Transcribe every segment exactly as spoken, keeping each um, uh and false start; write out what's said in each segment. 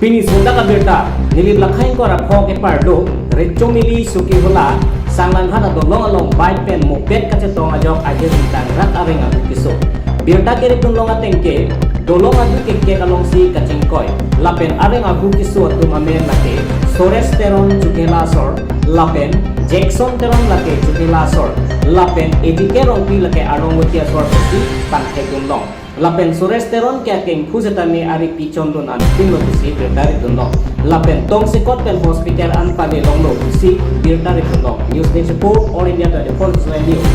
Pini sundak abirta, Nilip Lakha ingkoi ra pho ke parlo, Rechomili Sokihola, Sanglanghat adolong along bike pen moped kachetong ajok ahir ingtang rat areng ahu keso. Birta kerip dunlong ateng ke, dolong adu kekek alongsi kachingkoi. Lapen areng ahu keso atum amen lake, Suresh Teron Chokihola asor, lapen Jackson Teron lake Chokihola asor, lapen A J K Rongpi lake Arongvati asor pusi pangthek dunlong. Lapen Suresh Teron ke akengphu setame ari pichon dun an pinglo pusi birta rip dunlong. Lapen tongsekot pen hospital an pale longlo pusi birta rip dunlong. News Desk Report, All India twenty-four seven News.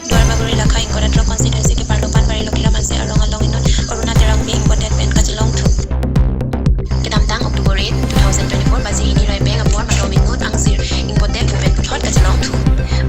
Duarbagori Lakha ingkoi ra throk constituency keparlo Panbari Lokhiram Hanse arong along inut Aruna Terangpi ingpodet pen kachelongthu. Kedamtang October eight, two thousand twenty-four, baji hini ra epeng apor mathom inut angsir ingpodet pu pen puthot kachelongthu.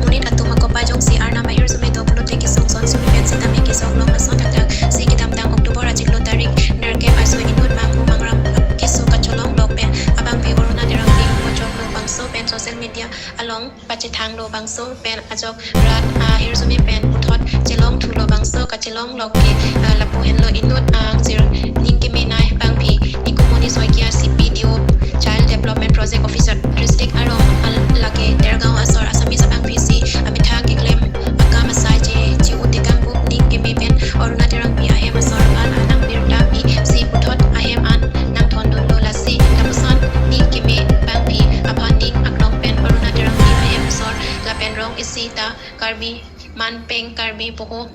Monit atum akopa jongsi arnam ahirjume do pulote kesung son suri pen sitame kesung long ason thakthak si kedamtang October achiklo tarik nerkep arso inut manghu mangram keso kacholonglok pen abangphi Aruna Terangpi ingpojoklo bangso pen social media along pachethanglo bangso pen ajok rat ahirjume pen puthot chelongthulo bangso kachelonglok ke, ah, lapu henlo inut angsir ning kemenei abangphi Nikumoni Saikia C P D O Child Development Project Officer District arong al-, lake Dergaon asor Assamese abangphi si amethang keklem akam asai che chi-u tekang bup ning keme pen Aruna Terangpi ahem asor aphan anang birta pi si puthot ahem an nangthondunlo lasi lapuson ning keme abangphi aphan ning aklong pen Aruna Terangpi ahem asor lapen rong isi ta Karbi man peng Karbi poho